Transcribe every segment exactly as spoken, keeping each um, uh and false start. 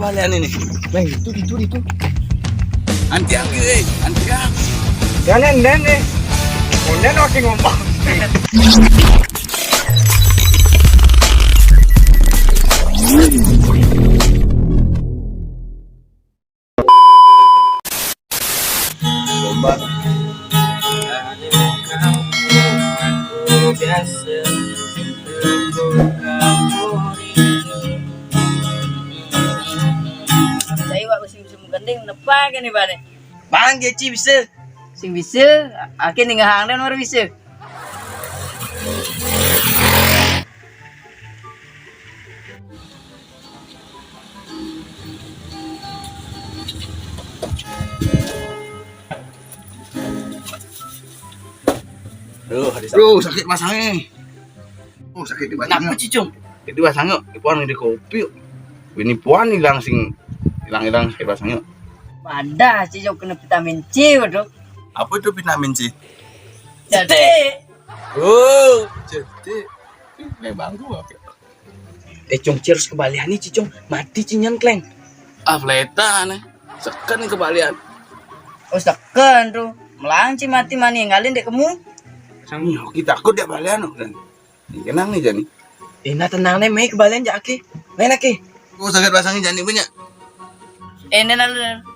Balian ini. Bang, itu, itu, itu. Anti aku, eh. Anti aku. Jangan, dan, eh. Udah, oke, ngomong. Lomba. Saya wak musim musim gending nepa kan nih bane. Bang, Geci bisa. Sing bisa, akhirnya nggak hang dan baru bisa. Aduh, ada sakit. Aduh, sakit pasangnya. Oh, sakit di batangnya. Kenapa, Cicung? Sakit di batangnya. Di puan di kopi. Ini puan hilang sing hilang-hilang sakit pasangnya. Ada, Cicung kena vitamin C, waduh. Apa itu vitamin C? Jadi, oh, jadi. Ini bangku apa? Eh, Cung, Ci harus kebalian nih, Ci, Cung. Mati, Ci, nyengkleng. Ah, fleta nih. Seken nih kebalian. Oh, seken tuh. Melang, Ci, mati mani ngalin dek kemu. Sang, oke, takut dia balian, oh, kan. Ini kenang nih, Jani. Ina tenang nih, mai kebalian ja, aki. Main, aki. Oh, sakit pasangnya, Jani, punya. Eh, ini lalu.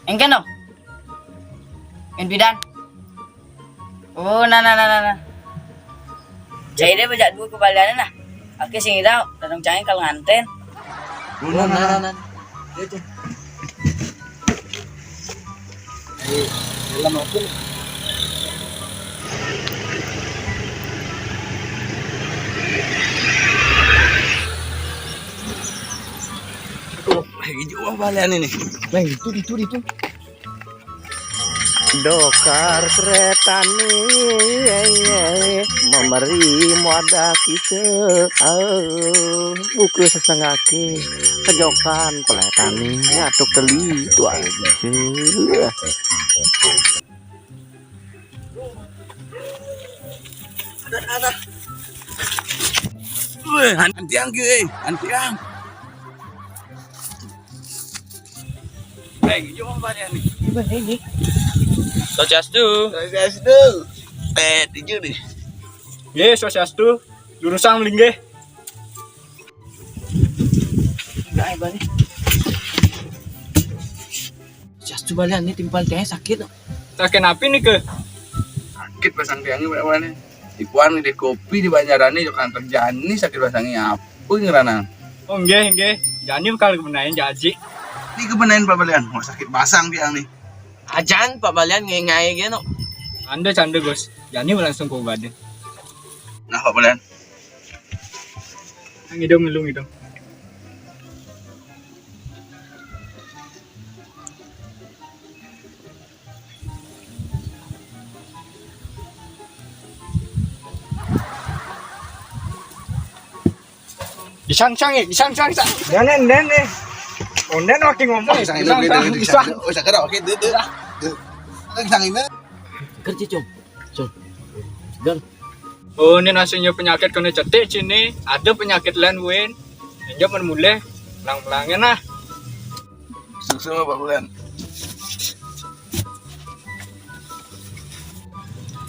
Engken, no? En bidan. Oh, nah, nah, nah, nah, nah. Jadi dia bejak dua kebaliannya, nah. Oke, sing idau, datang cangin kalau nganten. Oh, nah, nah, nah, nah. Itu. Ayo, dalam aku. Aduh, lagi jauh balian ini. Nah, itu, itu, itu. Dokar kereta nih, memberi modal kita. Oh, buku sesengake kejokan peletani ngatuk teli tuan. Weh, antiang ke, eh, antiang. Baik, jom apa ni? Swastiastu. Swastiastu. Eh, tujuh ni. Ye, swastiastu. Lurusang melinggih. Nah, iba ni. Swastiastu balian ni timpal teh sakit. Sakit apa ni ke? Sakit pasang tiangnya berapa ni? Ipuan di kopi di Banjarane juga terjadi sakit pasangnya apa ngerana? Oh, nggih, nggih. Jani bakal kebenain janji. Ini kebenain Pak Balian. Mau sakit pasang tiang nih. Ajan Pak Balian ngengai geno. Anda canda, Gus. Jani langsung ke badan. Nah, Pak Balian. Ngidung, ngidung, ngidung. Disang-sang ya, disang-sang, sang. Jangan, dan, eh. Ondan wakil ngomong. Disang, disang, disang. Oh, saya kira, oke, deh, deh. Deh. Disang ini. Kerja, Cung. Cung. Gan. Oh, ini nasibnya penyakit kena cetik sini. Ada penyakit lain, Win. Injak mulai. Lang-, langin lah. Susu, Pak Bulan.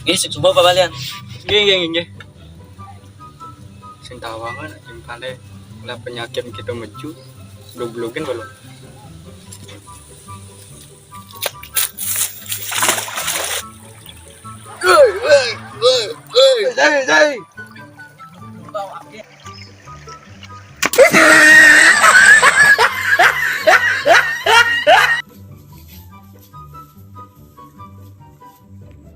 Nggih, sing suba, Pak Balian. Nggih, nggih, nggih, nggih. Sing tawangan, sing kale lah penyakit kita meju, blog-blogin belum. Woi, woi, woi, woi. Jai, jai.